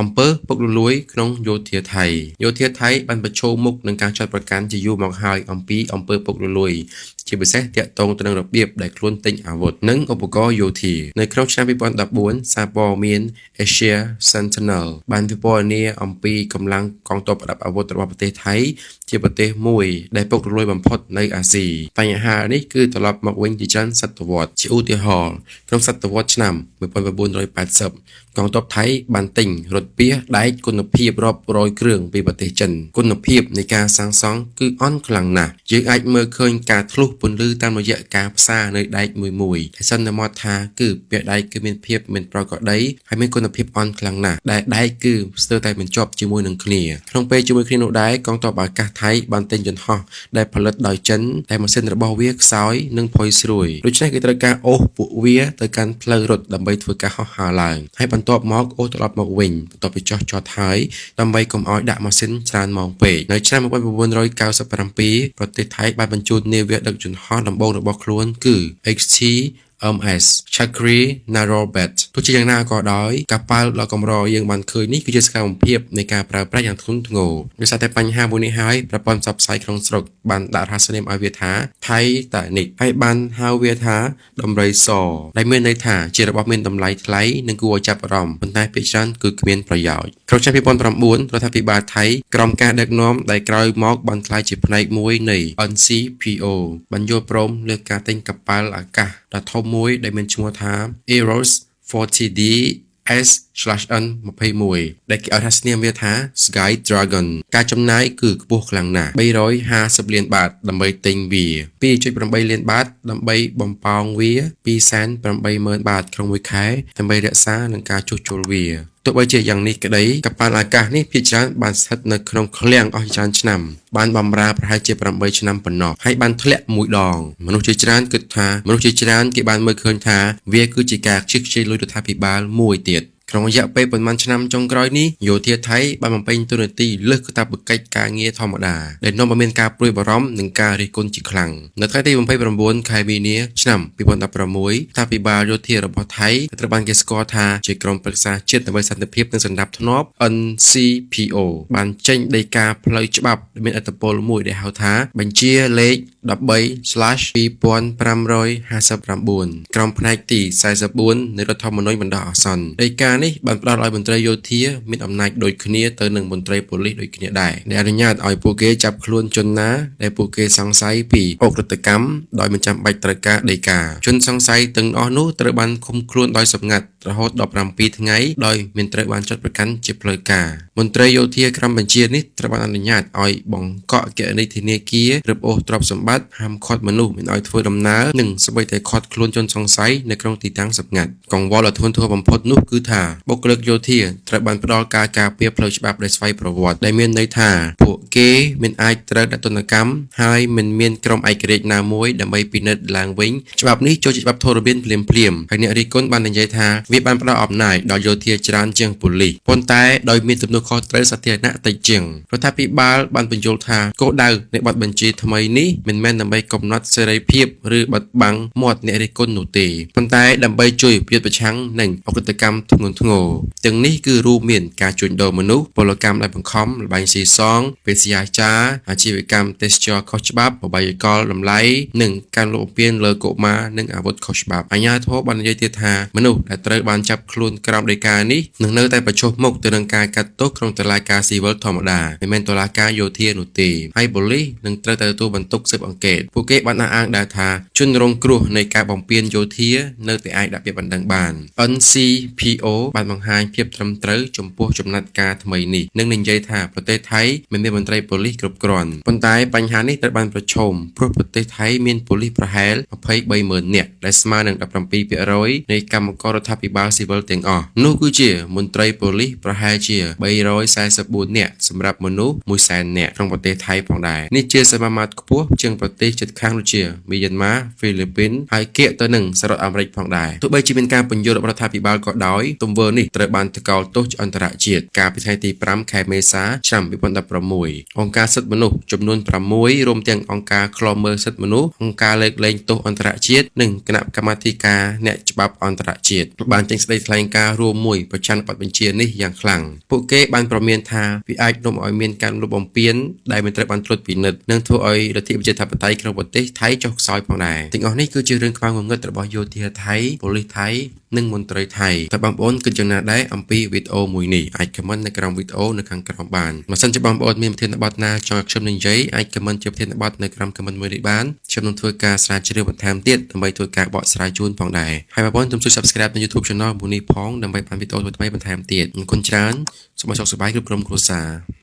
អំពើពុករលួយក្នុងយោធាថៃយោធាថៃបានប្រឈមមុខនឹងការចោទប្រកាន់ជាយូរមកហើយអំពីអំពើពុករលួយជាពិសេសទាក់ទងទៅនឹងរបៀបដែលខ្លួនទិញអាវុធនិងឧបករណ៍យោធានៅក្នុងឆ្នាំ2014សារព័ត៌មាន Asia Sentinel បានពិពណ៌នាអំពីកម្លាំងកងទ័ពប្រដាប់អាវុធរបស់ប្រទេសថៃជាប្រទេសមួយដែលពុករលួយបំផុតនៅអាស៊ីបញ្ហានេះគឺត្រឡប់មកវិញជាច្រើនសតវត្សជាឧទាហរណ៍ក្នុងសតវត្សឆ្នាំ1980កងទ័ពថៃបានទិញរថពាសដែកគុណភាពរាប់រយគ្រឿងពីប្រទេសចិនគុណភាពនៃការសាងសង់គឺអន់ខ្លាំងណាស់យើងអាចមើលឃើញការធ្លុះពន្លឺតាមរយៈការផ្សារនៅដែកមួយមួយដែលសន្មតថាគឺពាសដែកគឺមានភាពមិនប្រក្រតីហើយមានគុណភាពអន់ខ្លាំងណាស់ដែលដែកគឺស្ទើរតែមិនជាប់ជាមួយនឹងគ្នាក្នុងពេលជាមួយគ្នានោះដែរកងទ័ពអាកាសថៃបានទិញយន្តហោះដែលផលិតដោយចិនតែម៉ាស៊ីនរបស់វាខ្សោយនិងផុយស្រួយដូច្នេះគេត្រូវការអូសពួកវាទៅកាន់ផ្លូវរត់ដើម្បីធ្វើការហោះហើរឡើងហើយបន្ទាប់មកអូសត្រឡប់មកវិញបន្ទាប់ពីចុះចតហើយដើម្បីកុំឲ្យដាក់ម៉ាស៊ីនច្រើនម៉ោងពេកនៅឆ្នាំ1997ប្រទេសថៃបានបញ្ជូននាវាដឹកយន្តហោះដំបូងរបស់ខ្លួនគឺ HTMS Chakri Narorbet ទោះជាយ៉ាងណាក៏ដោយកប៉ាល់ដ៏កម្រយើងបានឃើញនេះគឺជាសកម្មភាពនៃការប្រើប្រាស់យ៉ាងធ្ងន់ធ្ងរដោយសារតែបញ្ហាមួយនេះហើយប្រព័ន្ធផ្សព្វផ្សាយក្នុងស្រុកបានដាក់រហស្សនាមឲ្យវាថាថៃតានិកហើយបានហៅវាថាដំរីសដែលមានន័យថាជារបស់មានតម្លៃថ្លៃនិងគួរឲ្យចាប់អារម្មណ៍ប៉ុន្តែភាគច្រើនគឺគ្មានប្រយោជន៍ក្នុងឆ្នាំ2009រដ្ឋាភិបាលថៃក្រោមការដឹកនាំដែលក្រោយមកបានក្លាយជាផ្នែកមួយនៃ NCPO បានយល់ព្រមលើការទិញកប៉ាល់អាកាសដ៏ធំមួយដែលមានឈ្មោះថា Aeros 40D S/N 21ដែលគេឲ្យថាស្នាមវាថា Sky Dragon ការចំណាយគឺខ្ពស់ខ្លាំងណាស់350លានបាតដើម្បីទិញវា2.8លានបាតដើម្បីបំប៉ោងវា280,000បាតក្នុងមួយខែដើម្បីរក្សានិងការជួសជុលវាទោះបីជាយ៉ាងនេះក្តីកប៉ាល់អាកាសនេះភាគច្រើនបានស្ថិតនៅក្នុងឃ្លាំងអស់ច្រើនឆ្នាំបានបម្រើប្រហែលជា8ឆ្នាំប៉ុណ្ណោះហើយបានធ្លាក់មួយដងមនុស្សជាច្រើនគិតថាមនុស្សជាច្រើនគេបានមើលឃើញថាវាគឺជាការខ្ជិះខ្ជាយលុយរដ្ឋាភិបាលមួយទៀតក្នុងរយៈពេលប៉ុន្មានឆ្នាំចុងក្រោយនេះយោធាថៃបានបំពេញតួនាទីលើសកាតព្វកិច្ចការងារធម្មតាដែលនាំឲ្យមានការព្រួយបារម្ភនិងការរិះគន់ជាខ្លាំងនៅថ្ងៃទី29ខែមីនាឆ្នាំ2016រដ្ឋាភិបាលយោធារបស់ថៃត្រូវបានគេស្គាល់ថាជាក្រុមប្រឹក្សាជាតិដើម្បីសន្តិភាពនិងសណ្ដាប់ធ្នាប់ NCPO បានចេញដីកាផ្លូវច្បាប់ដែលមានឥទ្ធិពលមួយដែលហៅថាបញ្ជាលេខ13/2559ក្រោមផ្នែកទី44នៃរដ្ឋធម្មនុញ្ញបណ្ដោះអាសន្នដីកានេះបានផ្ដល់ឲ្យមន្ត្រីយោធាមានអំណាចដូចគ្នាទៅនឹងមន្ត្រីប៉ូលីសដូចគ្នាដែរដែលអនុញ្ញាតឲ្យពួកគេចាប់ខ្លួនជនណាដែលពួកគេសង្ស័យពីឧក្រិដ្ឋកម្មដោយមិនចាំបាច់ត្រូវការដីកាជនសង្ស័យទាំងអស់នោះត្រូវបានឃុំខ្លួនដោយសម្ងាត់រហូតដល់7ថ្ងៃដោយមិនត្រូវបានចោទប្រកាន់ជាផ្លូវការមន្ត្រីយោធាក្រមបញ្ជានេះត្រូវបានអនុញ្ញាតឲ្យបង្កក់គណនីធនាគាររឹបអូសទ្រព្យសម្បត្តិហាមឃាត់មនុស្សមិនឲ្យធ្វើដំណើរនិងសូម្បីតែឃាត់ខ្លួនជនសង្ស័យនៅក្នុងទីតាំងសម្ងាត់កង្វល់ដ៏ធ្ងន់ធ្ងរបំផុតនោះគឺថាបុគ្គលិកយោធាត្រូវបានផ្ដល់ការការពារផ្លូវច្បាប់ដោយស្វ័យប្រវត្តិដែលមានន័យថាពួកគេមិនអាចត្រូវដាក់ទណ្ឌកម្មហើយមិនមានក្រុមឯករាជ្យណាមួយដើម្បីពិនិត្យឡើងវិញច្បាប់នេះចូលជាច្បាប់ធរមានភ្លាមៗហើយអ្នករិះគន់បាននិយាយថាវាបានផ្ដល់អំណាចដល់យោធាច្រើនជាងប៉ូលីសប៉ុន្តែដោយមានទំនួលខុសត្រូវសាធារណៈតិចជាងរដ្ឋាភិបាលបានបញ្យល់ថាគោលដៅនៃបទបញ្ជាថ្មីនេះមិនមែនដើម្បីកំណត់សេរីភាពឬបិទបាំងមាត់អ្នករិះគន់នោះទេប៉ុន្តែដើម្បីជួយប្រយុទ្ធប្រឆាំងនឹងឧក្រិដ្ឋកម្មធ្ងន់ធ្ងរទាំងនេះគឺរួមមានការជួញដូរមនុស្សពលកម្មដោយបង្ខំល្បែងស៊ីសងពេទ្យាចារអាជីវកម្មទេសចរខុសច្បាប់បបាយកលតម្លៃនិងការលក់បំពានលើកុមារនិងអាវុធខុសច្បាប់អាជ្ញាធរបាននិយាយទៀតថាមនុស្សដែលត្រូវបានចាប់ខ្លួនក្រោមដីកានេះនឹងនៅតែប្រឈមមុខទៅនឹងការកាត់ទោសក្នុងតុលាការស៊ីវិលធម្មតាមិនមែនតុលាការយោធានោះទេហើយប៉ូលីសនឹងត្រូវតែទទួលបន្ទុកស៊ើបអង្កេតពួកគេបានអះអាងដែរថាជនរងគ្រោះនៃការបំពានយោធានៅតែអាចដាក់ពាក្យបណ្ដឹងបាន NCPO បានបង្ហាញភាពត្រឹមត្រូវចំពោះចំណាត់ការថ្មីនេះនិងនិយាយថាប្រទេសថៃមិនមានមន្ត្រីប៉ូលីសគ្រប់គ្រាន់ប៉ុន្តែបញ្ហានេះត្រូវបានប្រឈមព្រោះប្រទេសថៃមានប៉ូលីសប្រហែល23ម៉ឺននាក់ដែលស្មើនឹង17%នៃកម្មកររដ្ឋាភិបាលស៊ីវិលទាំងអស់នោះគឺជាមន្ត្រីប៉ូលីសប្រហែលជា344នាក់សម្រាប់មនុស្ស1សែននាក់ក្នុងប្រទេសថៃផងដែរនេះជាសមាមាត្រខ្ពស់ជាង ប្រទេសជិតខាងដូចជាមីយ៉ាន់ម៉ាហ្វីលីពីនហើយគៀកទៅនឹងសហរដ្ឋអាមេរិកផងដែរទោះបីជាមានការពន្យល់របស់រដ្ឋាភិបាលក៏ដោយទង្វើនេះត្រូវបានថ្កោលទោសជាអន្តរជាតិកាលពីថ្ងៃទី5ខែមេសាឆ្នាំ2016អង្គការសិទ្ធិមនុស្សចំនួន6រួមទាំងអង្គការឃ្លាំមើលសិទ្ធិមនុស្សអង្គការលើកលែងទោសអន្តរជាតិនិងគណៈកម្មាធិការអ្នកច្បាប់អន្តរជាតិបានចេញសេចក្តីថ្លែងការណ៍រួមមួយប្រឆាំងបទបញ្ជានេះយ៉ាងខ្លាំងពួកគេបានព្រមានថាវាអាចនាំឲ្យមានការលុបបំពានដែលមិនត្រូវបានត្រួតពិនិត្យនិងធ្វើឲ្យលទ្ធិប្រជាធិបតេយ្យក្នុងប្រទេសថៃចុះខ្សោយផងដែរទាំងអស់នេះគឺជារឿងខ្មៅងងឹតរបស់យោធាថៃប៉ូលីសថៃនិងមន្ត្រីថៃតើបងប្អូនគិតយ៉ាងណាដែរអំពីវីដេអូមួយនេះអាច comment នៅក្រោមវីដេអូនៅខាងក្រោមបានបើសិនជាបងប្អូនមានប្រធានបទណាចង់ឲ្យខ្ញុំនិយាយអាច comment ជាប្រធានបទនៅក្រោម comment មួយនេះបានខ្ញុំនឹងធ្វើការស្រាវជ្រាវបន្ថែមទៀតដើម្បីធ្វើការបកស្រាយជូនផងដែរហើយបងប្អូនសូមជួយ Subscribe នៅ YouTube Channel មួយនេះផងដើម្បីបានវីដេអូថ្មីៗបន្ថែមទៀតអរគុណច្រើនសូមឲ្យសុខសប្បាយគ្រប់ក្រុមគ្រួសារ។